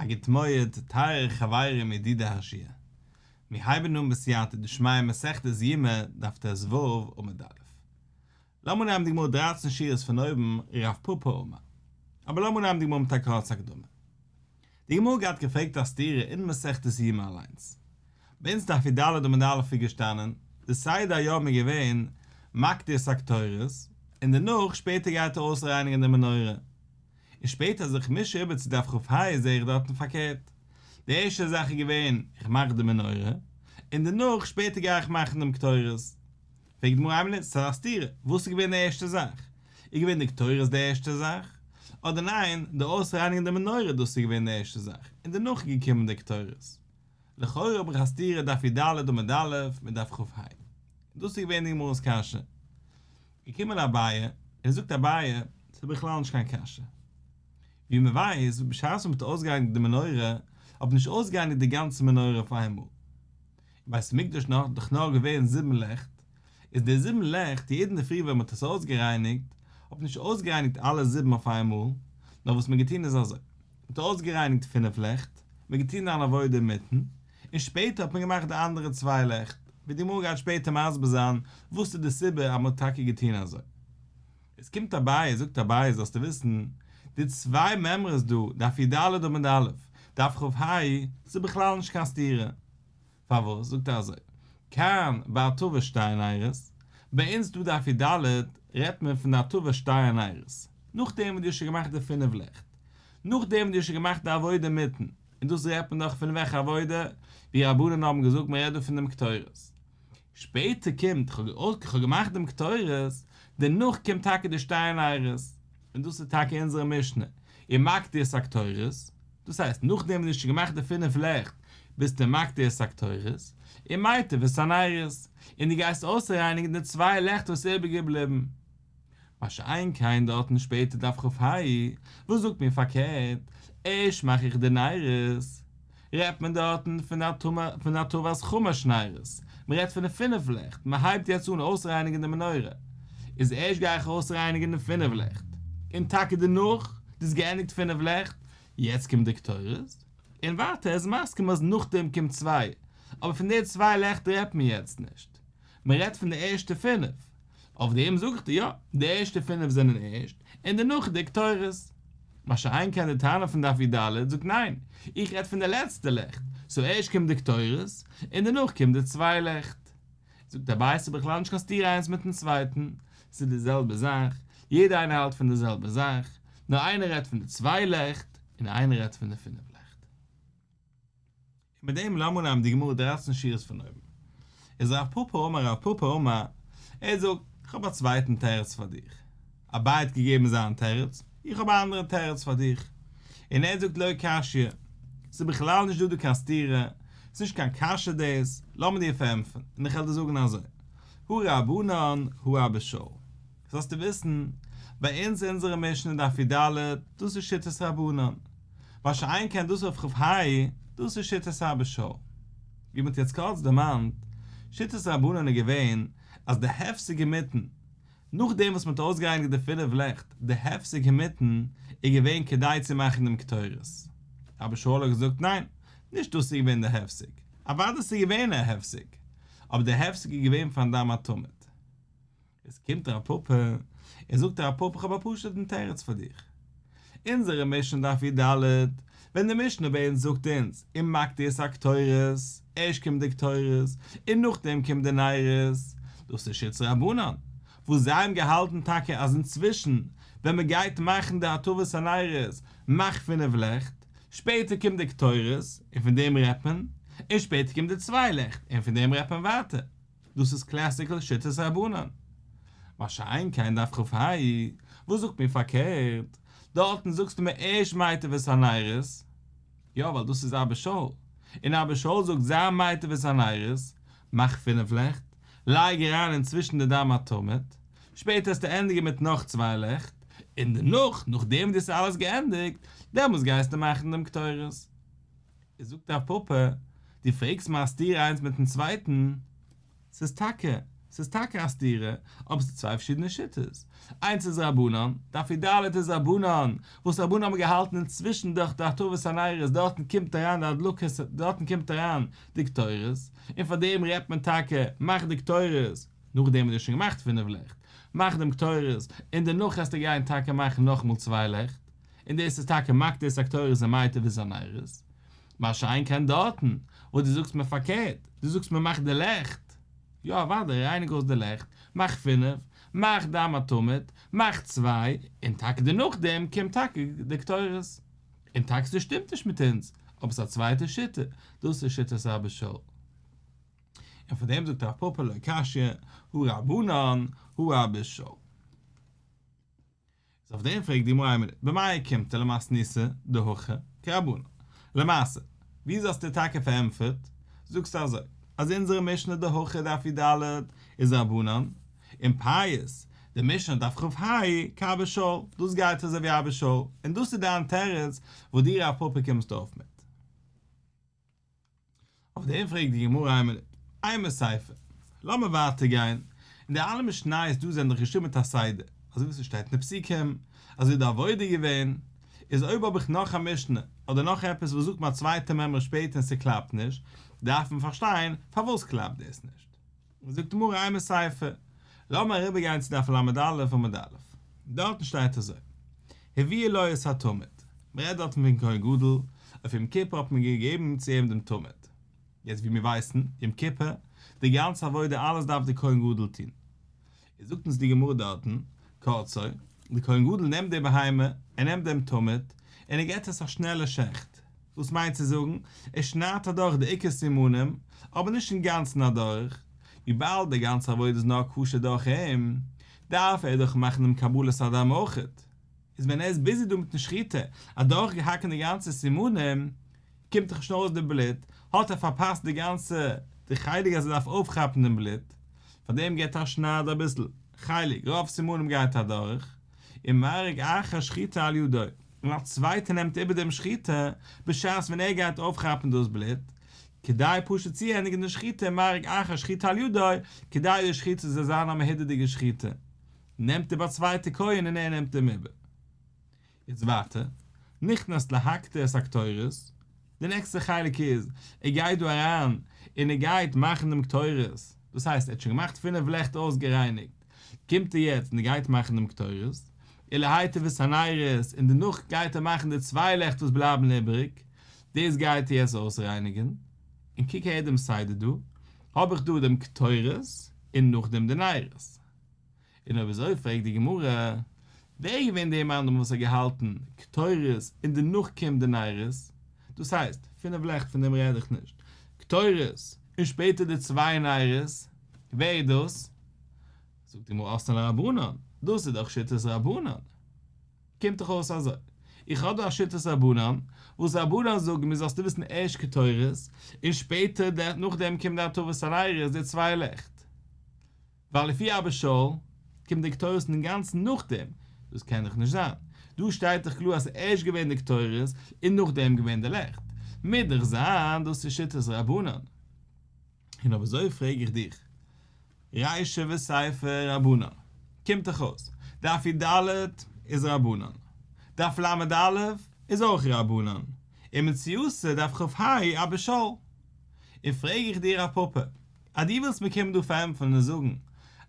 א גוט מועד, טייערע חברים ידידי השיעור. מיר הייבן אן בסייעתא דשמיא מסכת יומא דף ט"ו עמוד א'. לאמיר נעמען די גמרא דרייצן שורות פון אויבן, רב פפא אמר. אבער לאמיר נעמען די גמרא מיט א קורצע הקדמה. די גמרא געהאט געפרעגט א סתירה אין מסכת יומא אליינס. ביי אונז דף י"ד עמוד א' איז געשטאנען, די סדר היום איז געווען מקטיר את הקטורת, און דערנאך שפעטער גייט ער אויסרייניגן די מנורה. און שפעטער אז איך מיש איבער צו דף כ"ה זעה איך דארטן פארקערט, די ערשטע זאך איז געווען איך מאך די מנורה, און דערנאך שפעטער גיי איך מאכן דעם קטורת. פרעגט די גמרא איין מינוט, ס'איז א סתירה, וואס איז געווען די ערשטע זאך? איז געווען די קטורת די ערשטע זאך? אדער ניין, די אויסרייניגן די מנורה דאס איז געווען די ערשטע זאך, און דערנאך איז געקומען די קטורת? לכאורה האב איך א סתירה דף י"ד עמוד א' מיט דף כ"ה. דאס איז געווען די גמרא'ס קשיא. געקומען אביי, און זאגט אביי, ס'איז בכלל נישט קיין קשיא. ווי מען ווייסט, בשעת מען האט אויסגערייניגט די מנורה, האט מען נישט אויסגערייניגט די גאנצע מנורה אויף איינמאל. אין בית המקדש נאך דאך נאר געווען זיבן לעכט, איז די זיבן לעכט, יעדן אינדערפרי ווען מען האט עס אויסגערייניגט, האט מען נישט אויסגערייניגט אלע זיבן אויף איינמאל, נאר וואס מען האט געטון איז אזוי, מען האט אויסגערייניגט פינף לעכט, מען האט געטון אן עבודה אינמיטן, און שפעטער האט מען געמאכט די אנדערע צוויי לעכט, ווי די גמרא גייט שפעטער מסביר זיין וואס איז די סיבה אז מען האט טאקע געטון אזוי. עס קומט אביי, זאגט אביי זאלסטו וויסן, די צוויי מימרות דא, דף י"ד עמוד א', דף כ"ה, ס'איז בכלל נישט קיין סתירה. פארוואס זאגט ער אזוי? כאן בהטבת שתי הנרות, ביי אונז דא דף י"ד רעדט מען פון די הטבת שתי הנרות, נאכדעם וואס דו האסט שוין געמאכט די פינף לעכט, נאכדעם וואס דו האסט שוין געמאכט די עבודה אינמיטן, און דאס רעדט מען דאך פון וועלכע עבודה? ווי רבנן האבן געזאגט מען רעדט דא פון דעם קטורת. שפעטער קומט, כ'האב געמאכט דעם קטורת, דערנאך קומט טאקע די שתי הנרות, און דאס איז טאקע אונזערע משנה, ומקטיר את הקטורת, דאס הייסט נאכדעם וואס דו האסט שוין געמאכט די פינף לעכט ביסטו מקטיר את הקטורת, ומיטיב את הנרות, און דו גייסט אויסרייניגן די צוויי לעכט וואס איז איבערגעבליבן. מה שאין כן דארטן שפעטער דף כ"ה, וואס זאגט מיר פארקערט, ערשט מאך איך די נרות, רעדט מען דארטן פון הטבת חמש נרות, מען רעדט פון די פינף לעכט, מען הייבט יעצט אן אויסרייניגן די מנורה, איז ערשט גיי איך אויסרייניגן די פינף לעכט, און טאקע דערנאך, דו האסט געענדיגט פינף לעכט, יעצט קומט די קטורת, און ווייטער איז מסכים אז נאכדעם קומט צוויי, אבער פון די צוויי לעכט רעדט מען יעצט נישט, מען רעדט פון די ערשטע פינף, אויף דעם זאג איך דיר יא, די ערשטע פינף זענען ערשט, און דערנאך די קטורת. מה שאין כן די תנא פון דף י"ד זאגט ניין, איך רעד פון די לעצטע לעכט, סאו ערשט קומט די קטורת, און דערנאך קומט די צוויי לעכט. זאגט אביי ס'איז בכלל נישט קיין סתירה איינס מיטן צווייטן, ס'איז די זעלבע זאך, יעדער איינער האלט פון די זעלבע זאך, נאר איינער רעדט פון די צוויי לעכט, און איינער רעדט פון די פינף לעכט. און מיט דעם לאמיר נעמען די גמרא דרייצן שורות פון אויבן. איז רב פפא אמר רב פפא אמר, ער זאגט, איך האב א צווייטן תירוץ פאר דיך. אביי האט געגעבן זיין תירוץ, איך האב א אנדערע תירוץ פאר דיך. און ער זאגט לא קשיא, ס'איז בכלל נישט דא דא קיין סתירה, ס'איז נישט קיין קשיא דאס, לאמיר דיר פארענטפערן, און איך וועל דיר זאגן אזוי, הא רבנן הא אבא שאול. זאלסטו וויסן, ביי אונז אונזערע משנה דף י"ד, דאס איז שיטת רבנן. מה שאין כן דאס אויף כ"ה, דאס איז שיטת אבא שאול. ווי מ'האט יעצט קורץ דערמאנט, שיטת רבנן איז געווען אז די הפסק אינמיטן, נאכדעם וואס מ'האט אויסגערייניגט די פינף לעכט, די הפסק אינמיטן איז געווען כדי צו מאכן דעם קטורת. אבא שאול האט געזאגט ניין, נישט דאס איז געווען די הפסק. אוודאי ס'איז געווען א הפסק, אבער די הפסק איז געווען פארן דם התמיד. עס קומט רב פפא און זאגט רב פפא איך האב א פשוט'ן תירוץ פאר דיך. אונזערע משנה דף י"ד, ווען די משנה ביי אונז זאגט אונז ומקטיר את הקטורת, ערשט קומט די קטורת און נאכדעם קומט די נרות, דאס איז שיטת רבנן, וואס זיי האבן געהאלטן טאקע אז אינצווישן ווען מען גייט מאכן די הטבת הנרות מאך פינף לעכט, שפעטער קומט די קטורת און פון דעם רעדט מען, און שפעטער קומט די צוויי לעכט און פון דעם רעדט מען ווייטער. דאס איז classical שיטת רבנן. מה שאין כן דף כ"ה, וואס זאגט מיר פארקערט? דארטן זאגסטו מיר ערשט מיטיב את הנרות, יא ווייל דאס איז אבא שאול, און אבא שאול זאגט זיי מיטיב את הנרות, מאך פינף לעכט, לייג אריין אינצווישן די דם התמיד, שפעטער וועסטו ענדיגן מיט נאך צוויי לעכט, און דערנאך, נאכדעם וואס דו האסט אלעס געענדיגט, דעמאלס גייסטו מאכן דעם קטורת. איז זאגט רב פפא, דו פרעגסט מיר א סתירה איינס מיטן צווייטן, ס'איז טאקע. ס'איז טאקע א סתירה, אבער ס'איז צוויי פארשידענע שיטות. איינס איז רבנן, דף י"ד איז רבנן, וואס רבנן האבן געהאלטן אינצווישן דורך די הטבת הנרות דארטן קומט אריין די הדלקות דארטן קומט אריין די קטורת, און פאר דעם רעדט מען טאקע מאך די קטורת נאכדעם וואס דו האסט שוין געמאכט פינף לעכט, מאך דעם קטורת און דערנאך העסטו גיין טאקע מאכן נאכאמאל צוויי לעכט, און דאס איז טאקע מקטיר את הקטורת און מיטיב את הנרות. מה שאין כן דארטן וואס דו זאגסט מיר פארקערט, דו זאגסט מען מאכט די לעכט, יא אוודאי, רייניג אויס די לעכט, מאך פינף, מאך דם התמיד, מאך צוויי, און טאקע דערנאכדעם קומט טאקע די קטורת. און טאקע ס'שטימט נישט מיט אונז, אבער ס'איז א צווייטע שיטה, דאס איז שיטת אבא שאול. און פאר דעם זאגט רב פפא לא קשיא, הא רבנן, הא אבא שאול. איז אויף דעם פרעגט די גמרא איין מינוט, במאי אוקימתא למתניתא דהכא כרבנן? למעשה, וויאזוי האסטו טאקע פארענטפערט? זאגסטו אזוי, אז אונזערע משנה דהכא דף י"ד איז רבנן, און פייס, די משנה דף כ"ה, כאבא שאול, דאס גייט אזוי ווי אבא שאול, און דאס איז דיין תירוץ וואס דו רב פפא קומסט אויף מיט. אויף דעם פרעגט די גמרא איין מינוט, אימא סיפא, לאמיר ווייטער גיין, און די אלע משניות דא זענען דאך געשריבן מיט א סדר, אזוי ווי ס'שטייט אין די פסוקים, אזוי איז די עבודה געווען, איז אויב האב איך נאך א משנה, אדער נאך עפעס וואס זאגט מיר א צווייטע מימרא שפעטער און ס'קלאפט נישט, דארף מען פארשטיין פארוואס קלאפט דאס נישט. זאגט די גמרא אימא סיפא, לאמיר אריבער גיין צו דף ל"א עמוד א', דארטן שטייט אזוי, הביאו לו את התמיד, מען רעדט דארטן פון כהן גדול, אויף יום כיפור האט מען געגעבן צו אים דעם תמיד, יעצט ווי מיר ווייסן, יום כיפור, די גאנצע עבודה אלעס דארף דער כהן גדול טון, איז זאגט אונז די גמרא דארטן, קורצו, דער כהן גדול נעמט די בהמה, ער נעמט דעם תמיד, און ער געבט עס א שנעלע שעכט, דאס מיינט צו זאגן, ער שניידט אדורך די עיקר סימנים, אבער נישט אינגאנצן אדורך, וויבאלד די גאנצע עבודה איז נאר כשר דורך אים, דארף ער דאך מאכן דעם קבלת הדם אויכעט. איז ווען ער איז ביזי דא מיטן שחיטה, אדורכגעהאקן די גאנצע סימנים, קומט דאך נישט ארויס די בלוט, האט ער פארפאסט די גאנצע די חלק אז ער דארף אויפכאפן דעם בלוט, פארדעם געבט ער א שנייד אביסל, חלק, רוב סימנים גייט אדורך, ומריג אחר שחיטה על ידו, און א צווייטער נעמט איבער דעם שחיטה, בשעת ווען ער גייט אויפכאפן דאס בלוט, כדי פשוט צו ענדיגן די שחיטה מריג אחר שחיטה על ידו, כדי די שחיטה זאל זיין א מהודר'דיגע שחיטה, נעמט איבער א צווייטע כהן און ער נעמט אים איבער. יעצט ווייטער, נכנס להקטיר את הקטורת, די נעקסטע חלק איז, ער גייט דא אריין און ער גייט מאכן דעם קטורת, דאס הייסט ער האט שוין געמאכט פינף לעכט אויסגערייניגט, קומט ער יעצט און ער גייט מאכן דעם קטורת, ולהיטיב את הנרות, און דערנאך גייט ער מאכן די צוויי לעכט וואס בלייבן איבעריג, דאס גייט ער יעצט אויסרייניגן, און קוק אהער דעם סדר דא, האב איך דא דעם קטורת און נאכדעם די נרות. און אויב אזוי פרעגט די גמרא, ווער איז געווען דער מאן דאמר וואס האט געהאלטן קטורת און דערנאך קומט די נרות, דאס הייסט, פינף לעכט פון דעם רעד איך נישט, קטורת און שפעטער די צוויי נרות, ווער איז דאס? זאגט די גמרא אתאן לרבנן, דאס איז דאך שיטת רבנן. קומט דאך אויס אזוי, איך האב דא א שיטת רבנן, וואס רבנן זאגן מיר זאלסטו וויסן ערשט קטורת, און שפעטער נאכדעם קומט די הטבת הנרות די צוויי לעכט. ווייל לפי אבא שאול קומט די קטורת אינגאנצן נאכדעם, דאס קען דאך נישט זיין, דא שטייט דאך קלאר אז ס'איז ערשט געווען די קטורת און נאכדעם געווען די לעכט, מוז דאך זיין דאס איז שיטת רבנן. און אויב אזוי פרעג איך דיך, רישא וסיפא רבנן, קומט דאך אויס, דף י"ד איז רבנן, דף ל"א איז אויך רבנן, ומציעתא דף כ"ה אבא שאול. און פרעג איך דיר רב פפא, אז דו ווילסט מיר קומען דא פארענטפערן און זאגן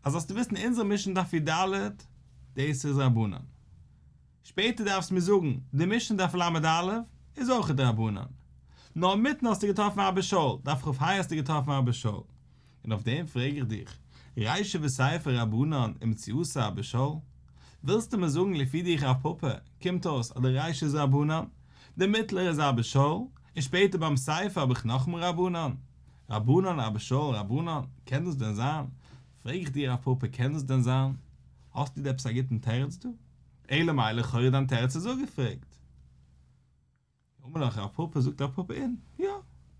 אז זאלסטו וויסן אונזער משנה דף י"ד, דאס איז רבנן. שפעטער דארפסט מיר זאגן די משנה דף ל"א איז אויכעט רבנן. נאר אינמיטן האסטו געטראפן אבא שאול, דף כ"ה האסטו געטראפן אבא שאול. און אויף דעם פרעג איך דיך, רישא וסיפא רבנן ומציעתא אבא שאול? ווילסטו מיר זאגן לפי דיך רב פפא קומט אויס אז די רישא איז רבנן, די מיטלער איז אבא שאול, און שפעטער ביים סיפא האב איך נאכאמאל רבנן? רבנן אבא שאול רבנן, קען דאס דען זיין? פרעג איך דיר רב פפא קען דאס דען זיין? האסטו דא עפעס א גוטן תירוץ דא? אלא מאי לכאורה דיין תירוץ איז אפגעפרעגט. אמר לך רב פפא זאגט רב פפא אין, יא,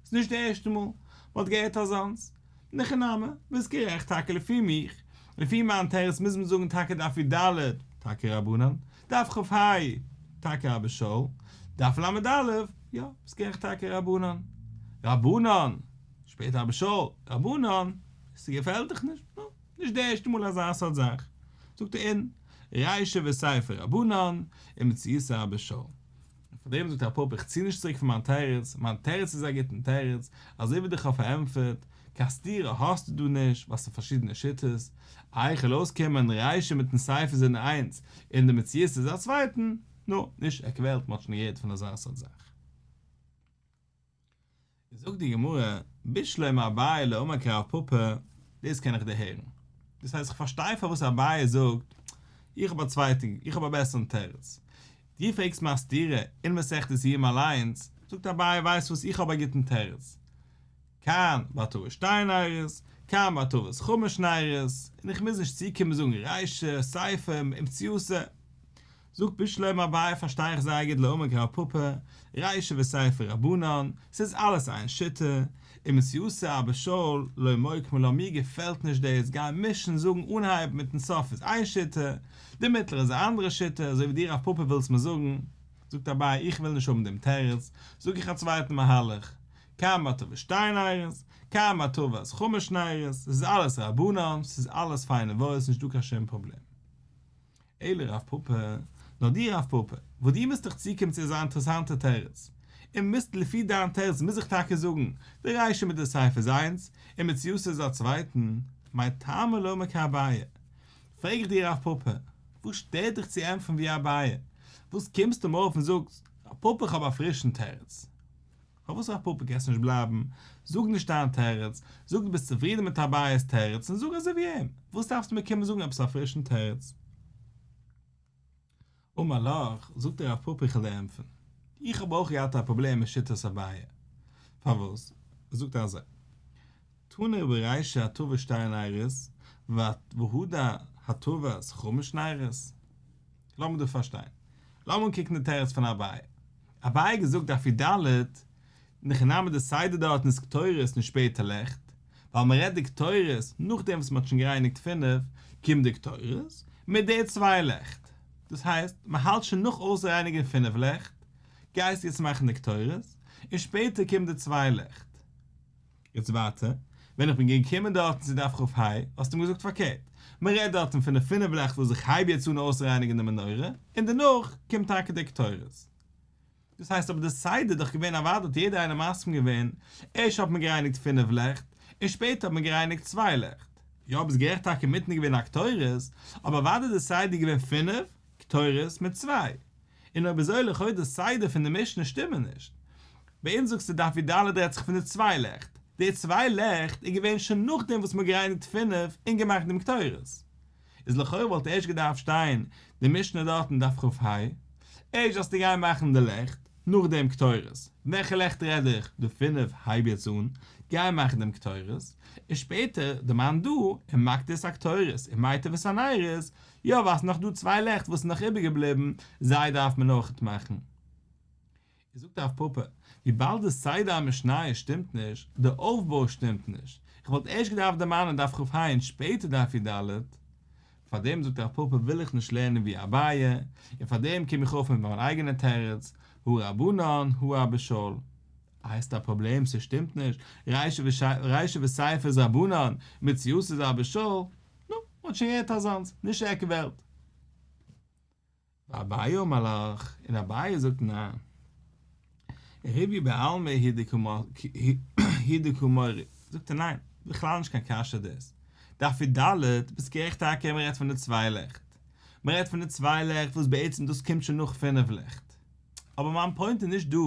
ס'איז נישט די ערשטע מאל מען האט געהערט אזאנס, אין הכי נמי, ביסט גערעכט טאקע לפי מיך, לפי מיין תירוץ מוז מען זאגן טאקע דף י"ד, טאקע רבנן, דף כ"ה, טאקע אבא שאול, דף ל"א, יא, ביסט גערעכט טאקע רבנן. רבנן! שפעטער אבא שאול, רבנן! ס'געפעלט דיך נישט? נו. נישט די ערשטע מאל אזא סארט זאך. זאגט ער אין רישא וסיפא רבנן ומציעתא אבא שאול. און פאר דעם זאגט רב פפא איך צי נישט צוריק פון מיין תירוץ, מיין תירוץ איז א גוטן תירוץ, אזוי ווי דיך האב פארענטפערט, קיין סתירה האסטו דא נישט, ווייל ס'איז פארשידענע שיטות, איי כ'וועל אויסקומען רישא מיטן סיפא זענען איינס און די מציעתא איז א צווייטן, נו, נישט עק וועלט, מ'האט שוין געהערט פון אזא סארט זאך. זאגט די גמרא, בשלמא אביי לא אמר כרב פפא, דאס קען איך דערהערן. דאס הייסט איך פארשטיי פארוואס אביי זאגט, איך האב א צווייטע, איך האב א בעסערן תירוץ. דו פרעגסט מיר א סתירה אין מסכת יומא אליינס, זאגט אביי ווייסט וואס איך האב א גוטן תירוץ. כאן בהטבת שתי נרות, כאן בהטבת חמש נרות, און איך מוז נישט צוקומען זאגן רישא, סיפא, ומציעתא. זאגט בשלמא אביי פארשטיי איך זייער גוט לא אמר כרב פפא, רישא וסיפא רבנן, ס'איז אלעס איין שיטה, ומציעתא אבא שאול לא מוקמא לה מיר געפעלט נישט דאס גיין מישן זאגן אנהייב מיטן סוף איז איין שיטה, די מיטלער איז א אנדערע שיטה, אזוי ווי דו רב פפא ווילסט מיר זאגן, זאגט אביי איך וויל נישט האבן דעם תירוץ, זאג איך א צווייטן מהלך, כאן בהטבת שתי נרות, כאן בהטבת חמש נרות, ס'איז אלעס רבנן, ס'איז אלעס פיין און וואויל ס'נישט דא קיין שום פראבלעם. אלא רב פפא, נאר דו רב פפא, וואס דו מוזט דאך צוקומען צו אזא אינטערעסאנטע תירוץ, און מוזט לפי דיין תירוץ מוז איך טאקע זאגן, די רישא מיט די סיפא איז איינס, און מציעתא איז א צווייטן, מאי טעמא לא אמר כאביי? פרעג איך דיר רב פפא, וואס שטערט דיך צו ענטפערן ווי אביי? וואס קומסטו מיר אויף און זאגסט, רב פפא איך האב א פרישן תירוץ? פארוואס רב פפא קענסט נישט בלייבן? זאג נישט דיין תירוץ, זאג דו ביסט צופרידן מיט אביי'ס תירוץ און זאג אזוי ווי אים, וואס דארפסטו מיר קומען זאגן עפעס א פרישן תירוץ? אמר לך, זאגט דיר רב פפא איך וועל דיר ענטפערן, איך האב אויך געהאט א פראבלעם מיט שיטת אביי, פארוואס? זאגט ער אזוי, תנא ברישא הטבת שתי נרות והדר הטבת חמש נרות? לאמיר דא פארשטיין. לאמיר אנקוקן די תירוץ פון אביי. אביי האט געזאגט דף י"ד, אין הכי נמי די סדר דארטן איז קטורת און שפעטער לעכט, ווייל מען רעדט די קטורת נאכדעם וואס מען האט שוין גערייניגט פינף, קומט די קטורת מיט די צוויי לעכט. דאס הייסט, מען האלט שוין נאך אויסרייניגן פינף לעכט, גייסטו יעצט מאכן די קטורת, און שפעטער קומט די צוויי לעכט. יעצט ווייטער, ווען איך בין געקומען דארטן צו דף כ"ה, האסטו מיר געזאגט פארקערט, מען רעדט דארטן פון די פינף לעכט וואס איך הייב יעצט אן אויסרייניגן די מנורה, און דערנאך קומט טאקע די קטורת. דאס הייסט אבער די סדר איז דאך געווען אוודאי האט יעדער איינער מסכים געווען, ערשט האט מען גערייניגט פינף לעכט, און שפעטער האט מען גערייניגט צוויי לעכט. יא ביסט גערעכט טאקע אינמיטן איז געווען א קטורת, אבער אוודאי די סדר איז געווען פינף, קטורת מיט צוויי. און אויב אזוי לכאו' די סדר פון די משנה שטימען נישט. ביי אונז זאגסטו דף י"ד רעדט זיך פון די צוויי לעכט, די צוויי לעכט איז געווען שוין נאכדעם וואס מ'האט גערייניגט פינף און געמאכט דעם קטורת. איז לכאו' וואלט ערשט געדארפט שטיין די משנה דארט אין דף כ"ה, ערשט זאלסטו גיין מאכן די לעכט, נאכדעם קטורת. וועלכע לעכט רעד איך? די פינף הייב יעצט אן, גיי מאכן דעם קטורת, און שפעטער דערמאן דא, ומקטיר את הקטורת, ומיטיב את הנרות, יא ווייל ס'נאך דא צוויי לעכט וואס איז נאך איבערגעבליבן, זיי דארף מען אויכעט מאכן. איז זאגט רב פפא, וויבאלד די סדר המשניות שטימט נישט, די אויפבוי שטימט נישט, איך וואלט ערשט געדארפט דערמאנען דף כ"ה און שפעטער דף י"ד, פארדעם זאגט רב פפא וויל איך נישט לערנען ווי אביי, און פארדעם קום איך אויף מיט מיין אייגענע תירוץ, הא רבנן הא אבא שאול. הייסט א פראבלעם ס'שטימט נישט, רישא וסיפא איז רבנן, מציעתא איז אבא שאול, נו, מ'האט שוין געהערט אזאנס, נישט עק וועלט. ואביי אמר לך, און אביי זאגט ניין. ריבויא בעלמא הוא דקא מורי, זאגט ער ניין, בכלל נישט קיין קשיא דאס. דף י"ד, ביסט גערעכט טאקע מ'רעדט פון די צוויי לעכט. מ'רעדט פון די צוויי לעכט וואס בעצם דאס קומט שוין נאך פינף לעכט. אבער מיין פוינט איז נישט דא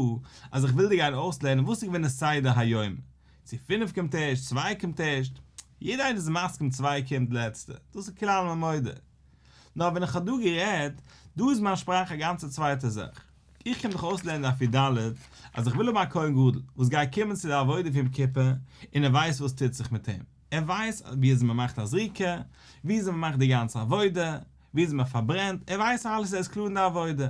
אז איך וויל דיר גיין אויסלערנען וואס איז געווען די סדר היום, צו פינף קומט ערשט, צוויי קומט ערשט, יעדער איינער איז מסכים צוויי קומט לעצטע, דאס איז כולי עלמא מודה. נאר ווען איך האב דא גערעדט, דא איז מיין שפראך א גאנצע צווייטע זאך. איך קום דיך אויסלערנען דף י"ד, אז איך וויל האבן א כהן גדול וואס גייט קומען צו די עבודה פון יום כיפור, און ער ווייסט וואס טוט זיך מיט אים, ער ווייסט ווי אזוי מען מאכט א זריקה, ווי אזוי מען מאכט די גאנצע עבודה, ווי אזוי מען פארברענט, ער ווייסט אלעס ער איז קלאר אין די עבודה.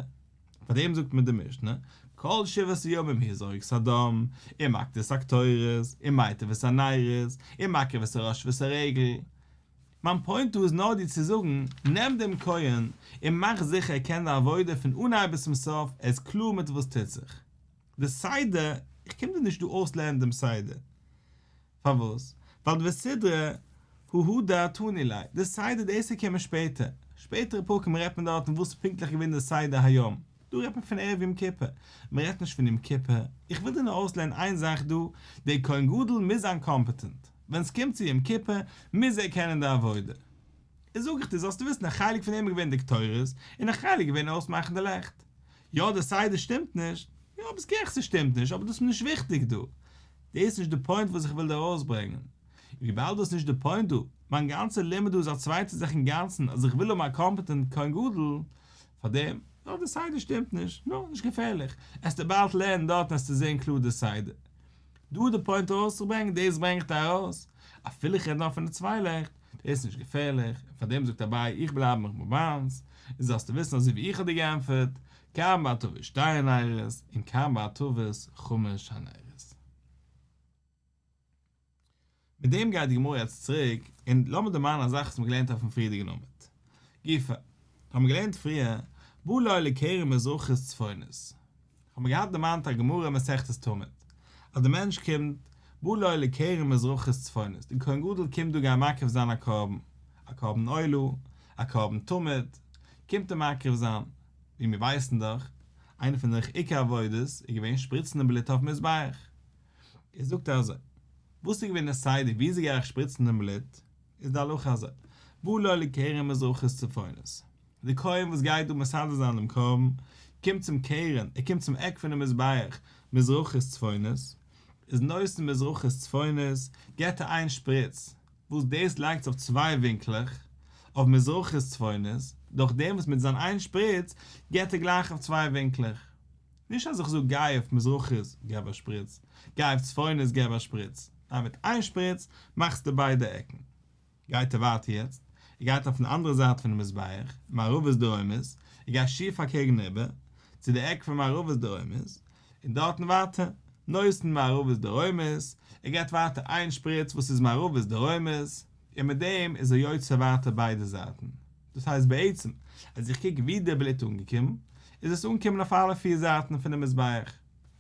פאר דעם זאגט מיר די משנה, כל שבעת הימים הוא זורק את הדם, ומקטיר את הקטורת, ומיטיב את הנרות, ומקריב את הראש ואת הרגל. מיין פוינט דא איז נאר דיר צו זאגן, נעם דעם כהן און מאך זיכער ער קען די עבודה פון אנהייב ביז צום סוף, ער איז קלאר מיט וואס טוט זיך. די סדר, איך קום דיר נישט דא אויסלערנען דעם סדר. פארוואס? ווייל וסדרא הא. הא הדר תני ליה, די סדר דאס איז געקומען שפעטער, שפעטערע פרקים רעדט מען דארטן וואס איז פונקטליך געווען די סדר היום, דא רעדט מען פון ערב יום כיפור, מען רעדט נישט פון יום כיפור, איך וויל דיר נאר אויסלערנען איין זאך דא, דער כהן גדול מוז זיין קאמפעטענט, ווען עס קומט צו יום כיפור מוז ער קענען די עבודה. איז זאג איך דיר זאלסטו וויסן א חלק פון דעם איז געווען די קטורת, און א חלק איז געווען אויסמאכן די לעכט. יא די סדר שטימט נישט, יא ביסט גערעכט ס'שטימט נישט, אבער דאס איז נישט וויכטיג דא. דאס איז נישט די פוינט וואס איך וויל דא ארויסברענגען. און וויבאלד דאס איז נישט די פוינט דא, מיין גאנצע לימוד דא איז א צווייטע זאך אינגאנצן אז איך וויל האבן א קאמפעטענט כהן גדול, פארדעם, יא די סדר שטימט נישט, נו, נישט געפערליך, עסטו באלד לערנען דארטן עסטו זען קלאר די סדר. דא איז די פוינט ארויסצוברענגען, דאס ברענג איך דיר ארויס, אפילו איך רעד נאר פון די צוויי לעכט, דאס איז נישט געפערליך, און פאר דעם זאגט אביי איך בלייב מיך ביי מיינס, און זאלסטו וויסן אזוי ווי איך האב דיר געענטפערט, כאן בהטבת שתי הנרות, און כאן בהטבת חמש הנרות. מיט דעם גייט די גמרא יעצט צוריק, און לאמיר דערמאנען א זאך וואס מ'האט געלערנט אויפן פריערדיגן עמוד. גופא, האבן מיר געלערנט פריער, בא לו לקרן מזרחית צפונית. האבן מיר געהאט דערמאנט א גמרא אין מסכת תמיד, אז דער מענטש קומט, בא לו לקרן מזרחית צפונית, דער כהן גדול קומט דא גיין מקריב זיין א קרבן, א קרבן עולה, א קרבן תמיד, קומט ער מקריב זיין, ווי מיר ווייסן דאך, איינע פון די עיקר עבודות איז געווען שפריצן די בלוט אויפן מזבח. איז זאגט ער אזוי, וואס איז געווען די סדר וויאזוי גיי איך שפריצן דעם בלוט, איז די הלכה אזוי, בא לו לקרן מזרחית צפונית, די כהן וואס גייט דא מסדר זיין דעם קרבן, קומט צום קרן, ער קומט צום עק פונעם מזבח, מזרחית צפונית, איז נותן מזרחית צפונית, געבט ער איין שפריץ, וואס דאס לייגט אויף צוויי ווינקלעך, אויף מזרחית צפונית, דורך דעם וואס מיט זיין איין שפריץ, געבט ער גלייך אויף צוויי ווינקלעך. נישט אז איך זאג גיי אויף מזרחית געב א שפריץ, גיי אויף צפונית געב א שפריץ, ניין מיט איין שפריץ מאכסטו ביידע עקן. גייט ער ווייטער יעצט, ער גייט אויפן אנדערע זייט פונעם מזבח, מערבית דרומית, ער גייט שיף אקעגן איבער, צו די עק פון מערבית דרומית, און דארטן ווייטער, נותן מערבית דרומית, ער געבט ווייטער איין שפריץ וואס איז מערבית דרומית, און מיט דעם איז ער יוצא ווייטער ביידע זייטן. דאס הייסט בעצם, אז איך קוק ווי די בלוט אנגעקומען, איז עס אנגעקומען אויף אלע פיר זייטן פונעם מזבח.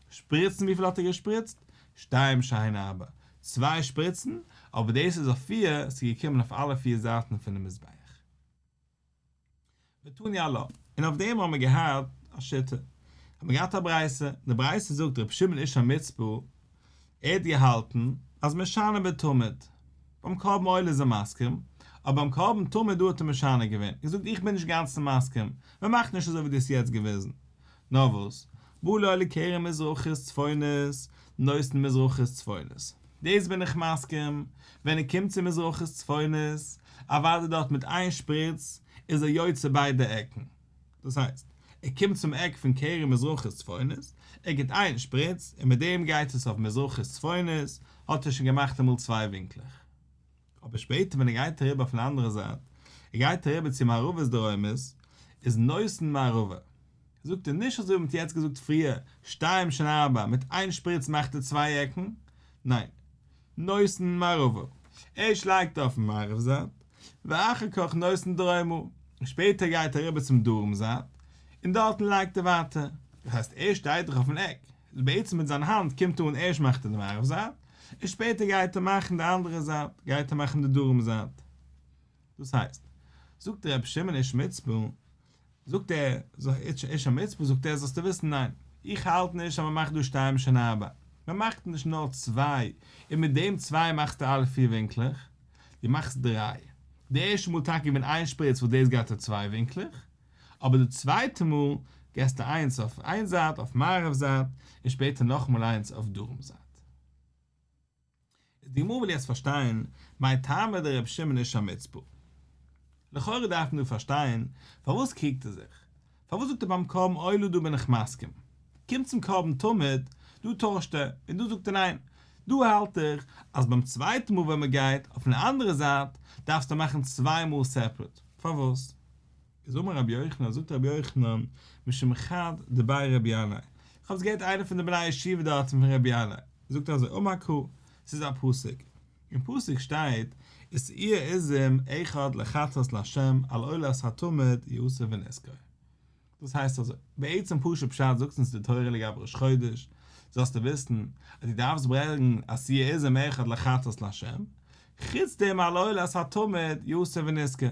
שפריצן וויפיל האט ער געשפריצט? שתיים שהן ארבע, צוויי שפריצן, אבער דאס איז אויף פיר, ס'איז געקומען אויף אלע פיר זייטן פונעם מזבח. ותני עלה, און אויף דעם האבן מיר געהאט א שיטה, האבן מיר געהאט א ברייתא, די ברייתא זאגט רבי שמעון איש המצפה, ער האט געהאלטן אז משנה בתמיד, ביים קרבן עולה איז ער מסכים, אבער ביים קרבן תמיד דא האט ער משנה געווען, געזאגט איך בין נישט אינגאנצן מסכים, מען מאכט נישט אזוי ווי דו האסט יעצט געוויזן, נאר וואס, בא לו לקרן מזרחית צפונית, נותן מזרחית צפונית. דאס בין איך מסכים, ווען ער קומט צו מזרחית צפונית, אוודאי דארט מיט איין שפריץ, איז ער יוצא ביידע עקן. דאס הייסט, ער קומט צום עק פון קרן מזרחית צפונית, ער גיט איין שפריץ, און מיט דעם גייט עס אויף מזרחית צפונית, האט ער שוין געמאכט אמאל צוויי ווינקלעך. אבער שפעטער ווען ער גייט אריבער אויפן אנדערע זייט, ער גייט אריבער צו מערבית דרומית, איז נותן מערבה. זאגט ער נישט אזוי ווי מ'האט יעצט געזאגט פריער, שתיים שהן ארבע, מיט איין שפריץ מאכט ער צוויי עקן, ניין, נותן מערבה, ערשט לייגט ער אויפן מערב זייט, ואחר כך נותן דרומה, און שפעטער גייט ער אריבער צום דרום זייט, און דארטן לייגט ער ווייטער, דאס הייסט ער שטייט דאך אויפן עק, בעצם מיט זיין האנט קומט ער אן ערשט מאכט ער די מערב זייט, און שפעטער גייט ער מאכן די אנדערע זייט, גייט ער מאכן די דרום זייט. דאס הייסט, זאגט ר' שמעון איש מצפה, זאגט ער, איש המצפה זאגט ער זאלסטו וויסן ניין, איך האלט נישט אז מען מאכט דא שתיים שהן ארבע, מען מאכט נישט נאר צוויי, און מיט דעם צוויי מאכסטו אלע פיר ווינקלעך, דו מאכסט דריי. די ערשטע מאל טאקע געווען איין שפריץ וואס דאס גייט אויף צוויי ווינקלעך, אבער די צווייטע מאל געסטו איינס אויף איין זייט אויף מערב זייט, און שפעטער נאכאמאל איינס אויף דרום זייט. איז די גמרא וויל יעצט פארשטיין מאי טעמא דרבי שמעון איש המצפה. לכאורה דארף מען דא פארשטיין פארוואס קריגט ער זיך? פארוואס זאגט ער ביים קרבן עולה דא בין איך מסכים? קומט צום קרבן תמיד דא טוישט ער און דא זאגט ער ניין דא האלט איך אז ביים צווייטן מאל ווען מען גייט אויפן אנדערע זייט דארפסטו מאכן צוויי מאל סעפערעט פארוואס? איז אמר רבי יוחנן, זאגט רבי יוחנן, משום חד דבי רבי ינאי, איך האב עס געהערט איינער פון די בני ישיבה דארטן פון רבי ינאי, זאגט אזוי, אמר קרא, ס'איז א פסוק, אין פסוק שטייט, ושעיר עזים אחד לחטאת לה' על עולת התמיד יעשה בנסכו. דאס הייסט אזוי, בעצם פשוט פשט זאגט אונז די תורה לגבי ראש חודש, זאלסטו וויסן אז דו דארפסט ברענגען א שעיר עזים אחד לחטאת לה'. חוץ דעם על עולת התמיד יסף ונשכר,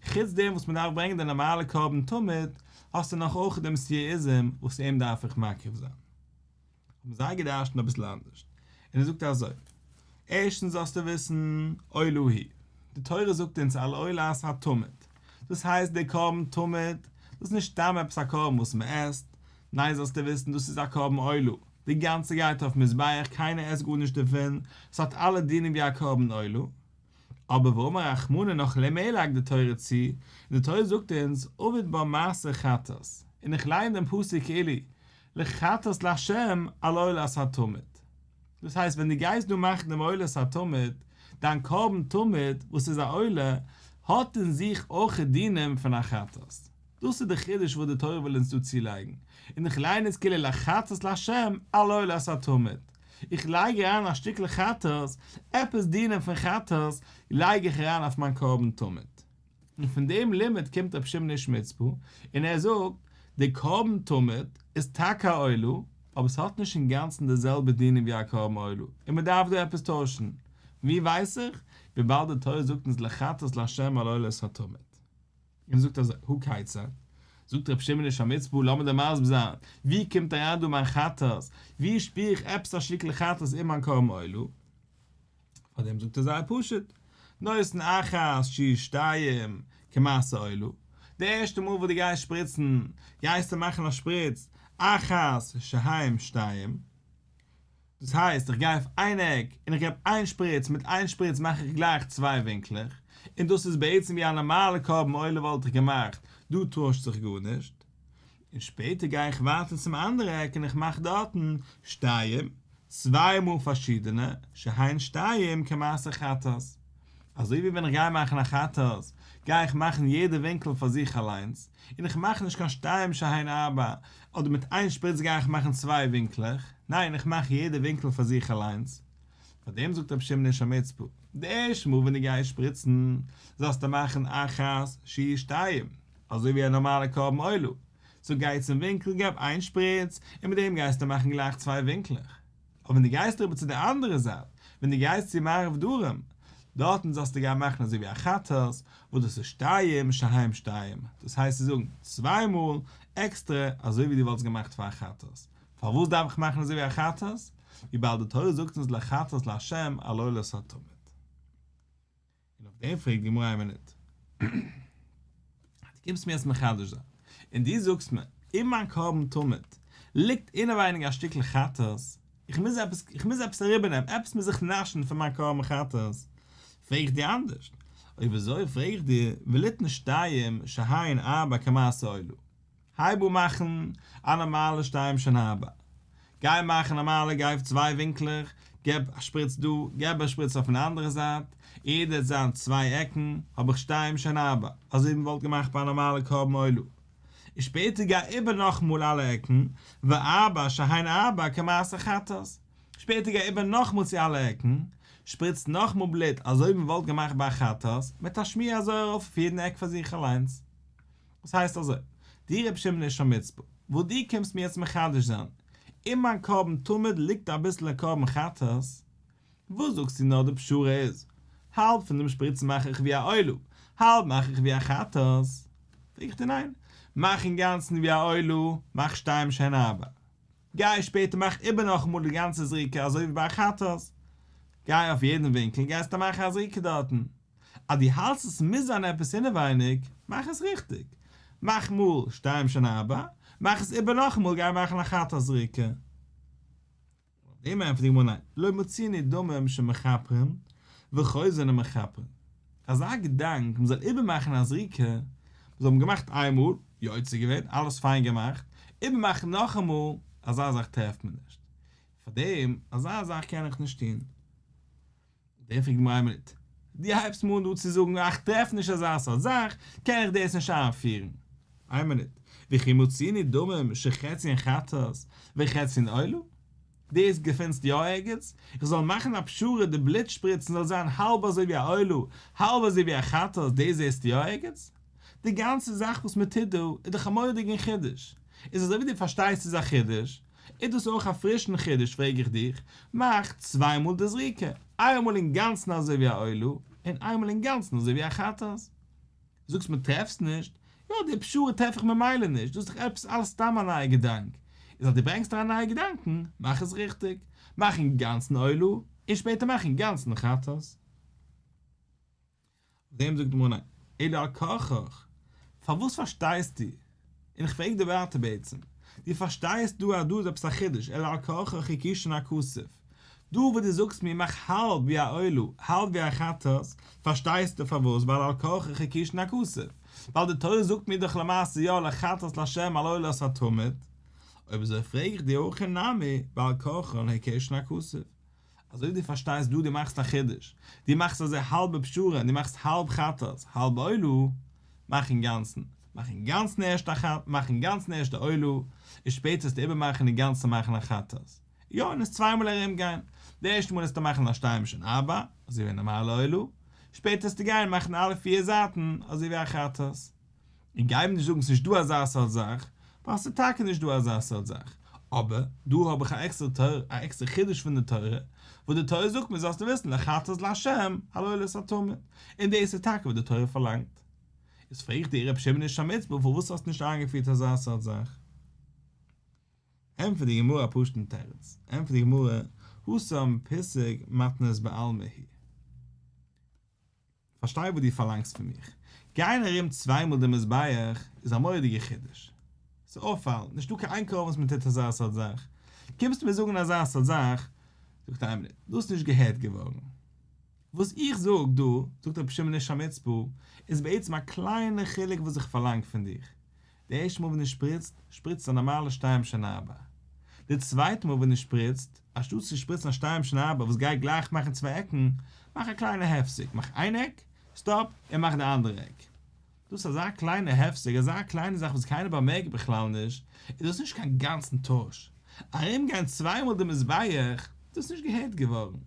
חוץ דעם וואס מען דארף ברענגען די נארמאלע קרבן תמיד, האסטו נאך אויך דעם שעיר עזים וואס אים דארף איך מקריב זיין. האבן זיי געדרש'נט אביסל אנדערש, און ער זאגט אזוי, ערשטנס זאלסטו וויסן, עולה היא, די תורה זאגט אונז על עולת התמיד, דאס הייסט דער קרבן תמיד, דאס איז נישט סתם עפעס א קרבן וואס מען עסט, ניין זאלסטו וויסן דאס איז א קרבן עולה, די גאנצע גייט אויף מזבח קיינער עסט גארנישט דערפון, עס האט אלע דינים ווי א קרבן עולה. אבער ואמר רחמנא נאך מער לייגט די תורה צו, און די תורה זאגט אונז עביד בה מעשה חטאת, און איך ליין דעם פסוק כאילו לחטאת לה' על עולת התמיד. דאס הייסט ווען דו גייסט דא מאכן דעם עולת התמיד, דיין קרבן תמיד וואס איז א עולה, האט אין זיך אויך דינים פון א חטאת. דאס איז די חידוש וואס די תורה וויל אונז דא צולייגן, און איך ליין עס כאילו לחטאת לה' על עולת התמיד. איך לייג אריין א שטיקל חטאת, עפעס דינים פון חטאת לייג איך אריין אויף מיין קרבן תמיד. און פון דעם לימוד קומט רבי שמעון איש מצפה און ער זאגט, די קרבן תמיד איז טאקע א עולה, אבער ס'האט נישט אינגאנצן די זעלבע דינים ווי א קרבן עולה, און מ'דארף דא עפעס טוישן. ווי ווייס איך? וויבאלד די תורה זאגט אונז לחטאת לה' על עולת התמיד. און זאגט אזוי, הא כיצד? זאגט רבי שמעון איש המצפה, לאמיר דיר מסביר זיין, ווי קומט אריין דא מיין חטאת, ווי שפיר איך עפעס א שטיקל חטאת אין מיין קרבן עולה? פאר דעם זאגט ער זייער פשוט, נותן אחת שיהיו שתיים כמעשה עולה, די ערשטע מאל וואס דו גייסט שפריצן, גייסטו מאכן א שפריץ אחת שהן שתיים, דאס הייסט איך גיי אויף איין עק און איך געב איין שפריץ, מיט איין שפריץ מאך איך גלייך צוויי ווינקלעך, און דאס איז בעצם ווי א נארמאלע קרבן עולה וואלט איך געמאכט, דא טוישט זיך גארנישט. און שפעטער גיי איך ווייטער צום אנדערע עק און איך מאך דארטן שתיים, צוויי מאל פארשידענע, שהן שתיים כמעשה חטאת. אזוי ווי ווען איך גיי מאכן א חטאת, גיי איך מאכן יעדע ווינקל פאר זיך אליינס, און איך מאך נישט קיין שתיים שהן ארבע, אדער מיט איין שפריץ גיי איך מאכן צוויי ווינקלעך, ניין איך מאך יעדע ווינקל פאר זיך אליינס. פאר דעם זאגט רבי שמעון איש המצפה, די ערשטע מאל ווען דו גייסט שפריצן, זאלסטו מאכן אחת שיהיו שתיים, אזוי ווי א נארמאלע קרבן עולה, סאו גיי צום ווינקל געב איין שפריץ, און מיט דעם גייסטו מאכן גלייך צוויי ווינקלעך. אבער ווען דו גייסט אריבער צו די אנדערע זייט, ווען דו גייסט צו מערב דרום, דארטן זאלסטו גיין מאכן אזוי ווי א חטאת, וואס דאס איז שתיים שהן שתיים, דאס הייסט צו זאגן, צוויי מאל, עקסטרע, אזוי ווי דו וואלטסט געמאכט פאר א חטאת. פארוואס דארף איך מאכן אזוי ווי א חטאת? וויבאלד די תורה זאגט אונז לחטאת לה' על עולת התמיד. און אויף דעם פרעגט די גמרא איין מינוט, דו קומסט מיר יעצט מחדש זיין, און דו זאגסט מיר, אין מיין קרבן תמיד ליגט אינעווייניג א שטיקל חטאת, איך מוז עפעס, איך מוז עפעס אריבערנעמען, עפעס מוז איך נאשן פון מיין קרבן חטאת, פרעג איך דיר אנדערש, אויב אזוי פרעג איך דיר, וליתן שתיים שהן ארבע כמעשה עולה. הייב אן מאכן א נארמאלע שתיים שהן ארבע. גיי מאכן נארמאלע גיי אויף צוויי ווינקלעך, געב א שפריץ דא, געב א שפריץ אויפן אנדערע זייט, יעדע וועט זיין צוויי עקן, האב איך שתיים שהן ארבע, אזוי ווי מ'וואלט געמאכט ביי א נארמאלע קרבן עולה. און שפעטער גיי איבער נאכאמאל אלע עקן, וארבע שהן ארבע כמעשה חטאת. שפעטער גיי איבער נאכאמאל צו אלע עקן, שפריץ נאכאמאל בלוט אזוי ווי מ'וואלט געמאכט ביי א חטאת, מיט א שמיר אזוי ארויף אויף יעדן עק פאר זיך אליינס. וואס הייסט אזוי? דו רבי שמעון איש המצפה, וואס דו קומסט מיר יעצט מחדש זיין, אין מיין קרבן תמיד ליגט אביסל א קרבן חטאת, וואס זאגסטו נאר די פשרה איז, האלב פון דעם שפריצן מאך איך ווי א עולה, האלב מאך איך ווי א חטאת? פרעג איך דיר ניין, מאך אינגאנצן ווי א עולה, מאך שתיים שהן ארבע. גיי שפעטער מאך איבער נאכאמאל די גאנצע זריקה אזוי ווי ביי א חטאת. גיי אויף יעדן ווינקל גייסטו מאכן א זריקה דארטן. אז דו האלטסט עס מוז זיין עפעס אינעווייניג, מאך עס ריכטיג. מאך מאל שתיים שהן ארבע, מאך עס איבער נאכאמאל גיי מאכן א חטאת זריקה. אויף דעם ענטפערט די גמרא ניין, לא מצינו דמים שמכפרין וחוזרין ומכפרין. אזא געדאנק מ'זאל איבערמאכן א זריקה, מ'זאל האבן געמאכט איינמאל, יוצא געווען, אלעס פיין געמאכט, איבערמאכן נאכאמאל, אזא זאך טרעפט מען נישט. פארדעם, אזא זאך קען איך נישט טון. דעם פרעגט די גמרא איין מינוט, דו הייבסט מיר אן דא צו זאגן איך טרעף נישט אזא סארט זאך, קען איך דאס נישט איינפירן. איין מינוט, וכי מצינו דמים שחציין חטאת וחציין עולה? דאס געפינסט יא ערגעץ? איך זאל מאכן א פשרה די בלוט שפריצן זאל זיין האלב אזוי ווי א עולה האלב אזוי ווי א חטאת דאס זעסטו יא ערגעץ? די גאנצע זאך וואס מען טוט דא איז דאך א מורא'דיגן חידוש, איז אזוי ווי דו פארשטייסט ס'איז א חידוש, איז דאס אויך א פרישן חידוש פרעג איך דיך, מאך צוויי מאל די זריקה, איינמאל אינגאנצן אזוי ווי א עולה, און איינמאל אינגאנצן אזוי ווי א חטאת. זאגסט מיר טרעפסט נישט? יא די פשרה טרעף איך ממילא נישט, דאס איז דאך עפעס אלעס סתם א נייע געדאנק, איז אז דו ברענגסט אריין נייע געדאנקען, מאך עס ריכטיג, מאך אינגאנצן עולה, און שפעטער מאך אינגאנצן חטאת. אויף דעם זאגט די גמרא ניין, אלא על כרחך, פארוואס פארשטייסטו און איך פרעג דיר ווייטער בעצם, דו פארשטייסט דא אז דא איז עפעס א חידוש, אלא על כרחך הקישן הכתוב, דא וואס דו זאגסט מיר מאך האלב ווי א עולה, האלב ווי א חטאת, פארשטייסטו פארוואס ווייל על כרחך הקישן הכתוב, ווייל די תורה זאגט מיר דאך למעשה יא לחטאת לה' על עולת התמיד, אויב אזוי פרעג איך דיר הכא נמי בעל כרחן הקישן הכתוב. אזוי ווי דו פארשטייסט דא דו מאכסט א חידוש, דו מאכסט אזוי האלבע פשרה און דו מאכסט האלב חטאת האלב עולה, מאך אינגאנצן, מאך אינגאנצן ערשט א חטאת, מאך אינגאנצן ערשט די עולה, און שפעטער וועסטו איבערמאכן אינגאנצן מאכן א חטאת. יא, און עס צוויי מאל ארום גיין, די ערשטע מאל וועסטו מאכן א שתיים שהן ארבע, אזוי ווי א נארמאלע עולה, שפעטער וועסטו גיין מאכן אלע פיר זייטן אזוי ווי א חטאת. און גיי מיר נישט זאגן ס'נישט דא אזא סארט זאך, ווייל ס'איז טאקע נישט דא אזא סארט זאך, אבער דא האב איך א עקסטערע תורה, א עקסטערע חידוש פון די תורה, וואס די תורה זאגט מיר זאלסטו וויסן לחטאת לה' על עולת התמיד, און דאס איז טאקע וואס די תורה פארלאנגט. איז פרעג איך דיר רבי שמעון איש המצפה פארוואס האסטו נישט איינגעפירט אזא סארט זאך? ענטפערט די גמרא א פשוט'ן תירוץ, ענטפערט די גמרא, התם פיסוק מתנות בעלמא הוא. פארשטיי וואס דו פארלאנגסט פון מיך. גיין ארום צוויי מאל די מזבח איז א מורא'דיגע חידוש. ס'איז אויפפאלנד, נישטא קיין איין קרבן וואס מען טוט אזא סארט זאך. קומסטו מיר זאגן אזא סארט זאך, זאגט איין מינוט, דאס איז נישט געהערט געווארן. וואס איך זאג דא, זאגט רבי שמעון איש המצפה, איז בעצם א קליינע חילוק וואס איך פארלאנג פון דיך. די ערשטע מאל ווען דו שפריצט, שפריצט א נארמאלע שתיים שהן ארבע. די צווייטע מאל ווען דו שפריצט, אנשטאט צו שפריצן א שתיים שהן ארבע וואס גייט גלייך מאכן צוויי עקן, מאך א קליינע הפסק, מאך איין עק, stop, און מאך די אנדערע עק. דאס איז אזא קליינע הפסק, אזא קליינע זאך וואס קיינער באמערקט בכלל נישט, איז דאס נישט קיין גאנצן טויש. ארומגיין צוויי מאל די מזבח, דאס איז נישט געהערט געווארן.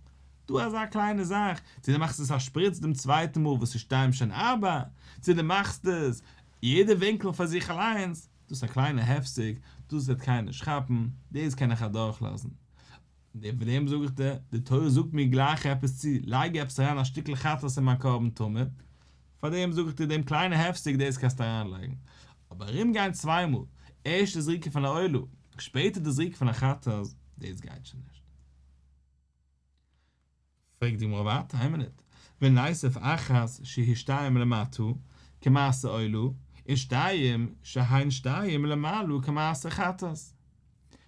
דא אזא קליינע זאך, צו דו מאכסט עס א שפריץ דעם צווייטן מאל וואס איז שתיים שהן ארבע, צו דו מאכסט עס יעדע ווינקל פאר זיך אליינס, דאס איז א קליינע הפסק, דאס וועט קיינער נישט כאפן, דאס קען איך אדורכלאזן. און פון דעם זאג איך דיר, די תורה זאגט מיר גלייך עפעס צו, לייג עפעס אריין א שטיקל חטאת אין מיין קרבן תמיד, פאר דעם זאג איך דיר דעם קליינע הפסק דאס קענסטו אריינלייגן, אבער ארומגיין צוויי מאל, ערשט די זריקה פון א עולה, שפעטער די זריקה פון א חטאת, דאס גייט שוין נישט. פרעגט די גמרא ווייטער, איין מינוט, וניתיב אחת שהיא שתיים למטה כמעשה עולה, און שתיים שהן שתיים למעלה כמעשה חטאת.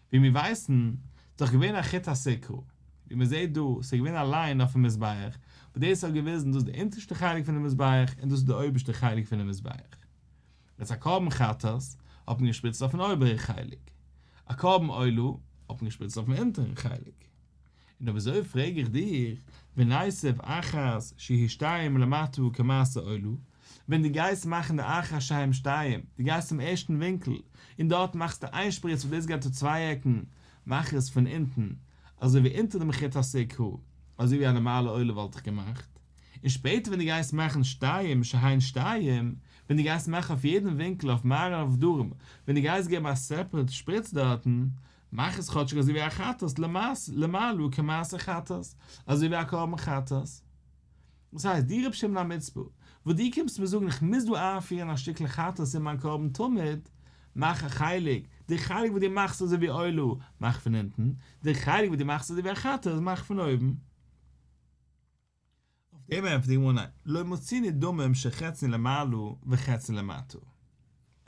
ווי מיר ווייסן, איז דאך געווען א חוט הסיקרא, ווי מען זעט דא, ס'איז געווען א line אויפן מזבח, וואס דאס האט געוויזן דאס איז די אונטערשטע חלק פונעם מזבח און דאס איז די אויבערשטע חלק פונעם מזבח. יעצט א קרבן חטאת האט מען געשפריצט אויפן אויבערן חלק, א קרבן עולה האט מען געשפריצט אויפן אונטערן חלק. און אויב אזוי פרעג איך דיר, וניתיב אחת שהיא שתיים למטה כמעשה עולה, ווען דו גייסט מאכן די אחת שהן שתיים, דו גייסט צום ערשטן ווינקל, און דארט מאכסטו איין שפריץ וואס דאס גייט צו צוויי עקן, מאך עס פון אונטן, אזוי ווי אונטער דעם חוט הסיקרא, אזוי ווי א נארמאלע עולה וואלט איך געמאכט. און שפעטער ווען דו גייסט מאכן שתיים שהן שתיים, ווען דו גייסט מאכן אויף יעדן ווינקל אויף מערב און אויף דרום, ווען דו גייסט געבן א separate שפריץ דארטן, מאך עס כאטשיג אזוי ווי א חטאת למעלה כמעשה חטאת, אזוי ווי א קרבן חטאת. דאס הייסט, דו ר' שמעון המצפה, וואס דו קומסט מיר זאגן איך מוז דא איינפירן א שטיקל חטאת אין מיין קרבן תמיד, מאך א חלק, די חלק וואס דו מאכסט אזוי ווי עולה, מאך פון אונטן, די חלק וואס דו מאכסט אזוי ווי א חטאת, מאך פון אויבן. אויף דעם ענטפערט די גמרא ניין, לא מצינו דמים שחצי למעלה וחצי למטה.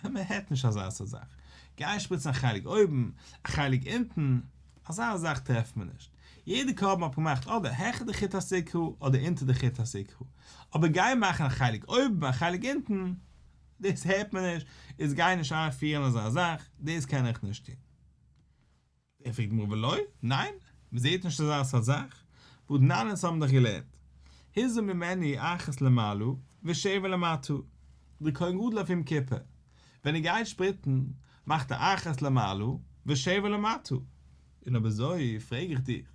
מען הערט נישט אזא סארט זאך. גיי שפריצן א חלק אויבן, א חלק אונטן, אזא זאך טרעפט מען נישט. יעדע קרבן האט מען געמאכט אדער העכער די חוט הסיקרא אדער אונטער די חוט הסיקרא. אבער גיי מאכן א חלק אויבן א חלק אונטן, דאס הערט מען נישט, איז גיי נישט איינפירן אזא זאך, דאס קען איך נישט טון. פרעגט די גמרא ולא, ניין, מען זעט נישט אזא סארט זאך, והתנן אונז האבן דאך געלערנט, הזה ממנו אחת למעלה ושבע למטה, דער כהן גדול אויף יום כיפור, ווען ער גייט שפריצן, מאכט ער אחת למעלה ושבע למטה, און אויב אזוי פרעג איך דיך,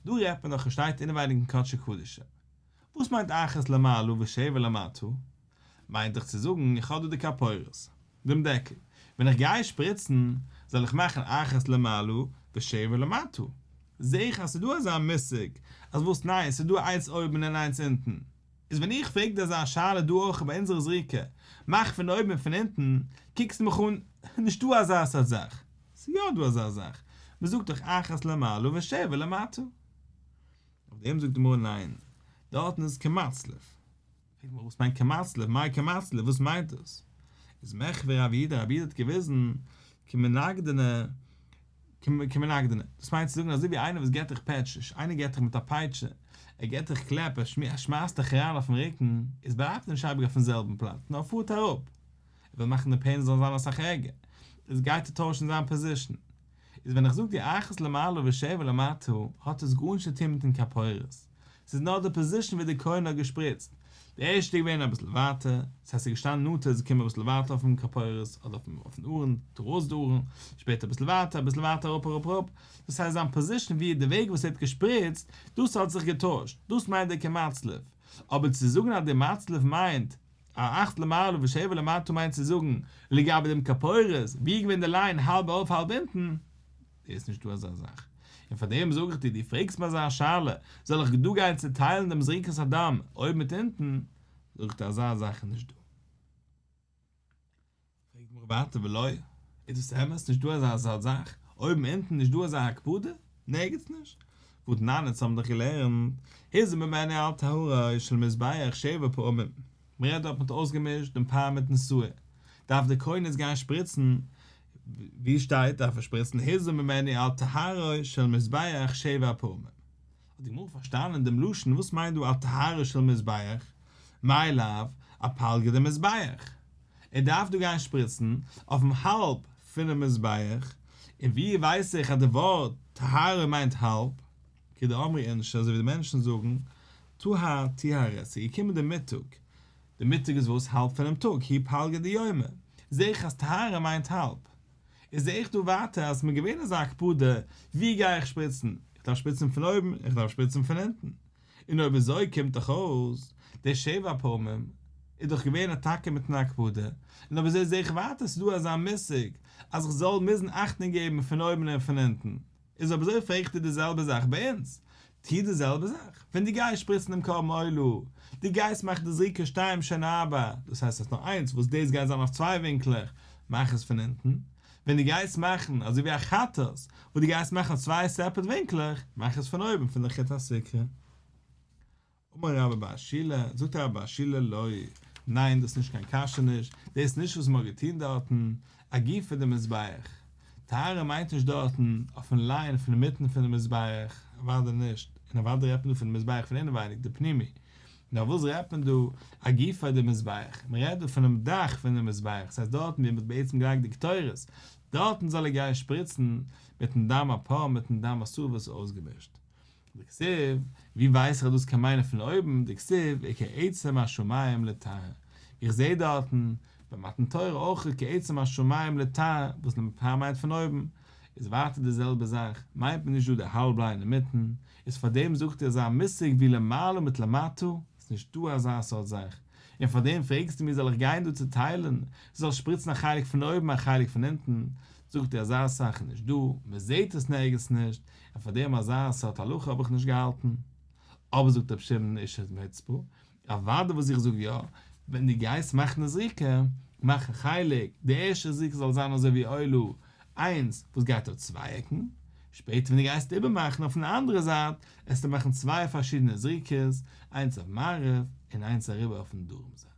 דא רעדט מען דאך ער שטייט אינעווייניג אין קדשי קדשים, וואס מיינט אחת למעלה ושבע למטה? מיינט דאך צו זאגן איך האב דא די כפורת, דעם דעקל, ווען איך גיי שפריצן זאל איך מאכן אחת למעלה. ושבע למטה. זעה איך אז ס'איז דא אזא מושג אז וואס ניין ס'איז דא איינס אויבן און איינס אונטן. איז ווען איך פרעג דיר אזא שאלה דא אויך ביי אונזערע זריקה, מאך פון אויבן און פון אונטן, קוקסטו מיך אן, נישטא אזא סארט זאך. ס'איז יא דא אזא זאך. מ'זאגט דאך אחת למעלה ושבע למטה. אויף דעם זאגט די גמרא ניין, דארטן איז כמצלף. פרעגט די גמרא וואס מיינט כמצלף, מאי כמצלף, וואס מיינט דאס? איז מחוי רב יהודה, רב יהודה האט געוויזן כמנקדנא, כמנקדנא, דאס מיינט צו זאגן אזוי ווי איינער וואס געט דיך פעטש, איינער געט דיך מיט א פייטשע, ער געט דיך קלעפ, ער שמייסט דיך אריין אויפן רוקן, איז בלייבט ער נישט אייביג אויפן זעלבן פלאץ, נאר ער פארט אראפ, ער וויל מאכן די פעין זאל זיין אסאך ערגער, איז גייט ער טוישן זיין פאזישן. איז ווען איך זאג דיר אחת למעלה ושבע למטה האט עס גארנישט צו טון מיטן כפורת, ס'איז נאר די פאזישן ווי די כהן האט געשפריצט, די ערשטע איז געווען אביסל ווייטער, דאס הייסט ס'איז געשטאנען נאנטער איז געקומען אביסל ווייטער אויפן כפורת אדער אויפן ארון, טאווארדס די ארון, שפעטער אביסל ווייטער אביסל ווייטער אראפ אראפ אראפ, דאס הייסט זיין פאזישן ווי די וועג וואס ער האט געשפריצט, דאס האט זיך געטוישט, דאס מיינט די כמצלף, אבער צו זאגן אז די מצלף מיינט א אחת למעלה ושבע למטה מיינט צו זאגן לגבי דעם כפורת ווי איז געווען די ליין האלב אויף האלב אונטן, איז נישט דא אזא זאך, און פאר דעם זאג איך דיר, דו פרעגסט מיר אזא שאלה, זאל איך דא גיין צוטיילן דעם זריקת הדם אויבן מיט אונטן, זאג איך דיר אזא זאך איז נישט דא. פרעגט די גמרא ווייטער ולא, איז דאס אמת? נישט דא אזא סארט זאך? אויבן אונטן נישט דא אזא הקפדה? נערגעץ נישט? והתנן אונז האבן דאך געלערנט, הזה ממנו על טהרו של מזבח שבע פעמים, מען רעדט דארט מען האט אויסגעמישט דעם פר מיטן שעיר, דארף דער כהן יעצט גיין שפריצן, ווי שטייט דארף ער שפריצן הזה ממנו על טהרו של מזבח שבע פעמים? האט די גמרא פארשטאנען דעם לשון וואס מיינט דא על טהרו של מזבח, מאי לאו, אפלגא דמזבח. ער דארף דא גיין שפריצן אויפן האלב פונעם מזבח, און ווי ווייס איך אז די ווארט טהרו מיינט האלב? כדאמרי אינשי אזוי ווי די מענטשן זאגן, טהר טיהרא, ס'איז געקומען די מיטאג, די מיטאג איז וואס? האלב פונעם טאג, הוא פלגא דיומא, זעה איך אז טהרו מיינט האלב. איז זעה איך דא ווייטער אז ס'איז געווען אזא הקפדה, ווי גיי איך שפריצן? איך דארף שפריצן פון אויבן, איך דארף שפריצן פון אונטן. און אויב אזוי קומט דאך אויס, די שבע פעמים איז דאך געווען א טאקע מיטן הקפדה, און אויב אזוי זעה איך ווייטער ס'איז דא אזא מושג אז איך זאל מוזן אכטונג געבן פון אויבן און פון אונטן. איז אויב אזוי פרעגט ער די זעלבע זאך ביי אונז, טו די זעלבע זאך, ווען דו גייסט שפריצן דעם קרבן עולה, דו גייסט מאכן די זריקה שתיים שהן ארבע, דאס הייסט אז נאר איינס וואס דאס גייט זיין אויף צוויי ווינקלעך, מאך עס פון אונטן, ווען דו גייסט מאכן אזוי ווי א חטאת, וואס דו גייסט מאכן אויף צוויי סעפערט ווינקלעך, מאך עס פון אויבן פון די חוט הסיקרא. אמר רבה בר שילא, זאגט רבה בר שילא לא, ניין דאס איז נישט קיין קשיא נישט, דאס איז נישט וואס מען האט געטון דארטן, אגופא דמזבח, טהרו מיינט נישט דארטן אויפן ליין פון אינמיטן פונעם מזבח, אוודאי נישט, און אוודאי רעדט מען דא פונעם מזבח פון אינעווייניג, די פנימי, נאר וואס רעדט מען דא, אגופא דמזבח, מען רעדט דא פונעם דאך פונעם מזבח, ס'הייסט דארטן ווי מען האט בעצם געלייגט די קטורת, דארטן זאל ער גיין שפריצן מיטן דם הפר מיטן דם השעיר וואס איז אויסגעמישט. דכתיב, ווי ווייס איך אז דאס קען מיינען פון אויבן, דכתיב, וכעצם השמים לטהר, איך זעה דארטן ביי מתן תורה אויך כעצם השמים לטהר, וואס לטהר מיינט פון אויבן, איז ווייטער די זעלבע זאך, מיינט מען נישט דא די האלב ליין אינמיטן, איז פארדעם זאגט ער אזא מושג ווי למעלה מיט למטה, איז נישט דא אזא סארט זאך, און פארדעם פרעגסטו מיר זאל איך גיין דא צוטיילן, זאל שפריצן א חלק פון אויבן א חלק פון אונטן, זאגט ער אזא זאך איז נישט דא, מען זעט עס נערגעץ נישט, און פאר דעם אזא סארט הלכה האב איך נישט געהאלטן. אבער זאגט רבי שמעון איש המצפה, אוודאי וואס איך זאג יא, ווען דו גייסט מאכן די זריקה, מאך א חלק, די ערשטע זריקה זאל זיין אזוי ווי עולה איינס וואס גייט אויף צוויי עקן, שפעטער ווען דו גייסט איבערמאכן אויפן אנדערע זייט, עסטו מאכן צוויי פארשידענע זריקות, איינס אויף מערב און איינס אריבער אויפן דרום זייט.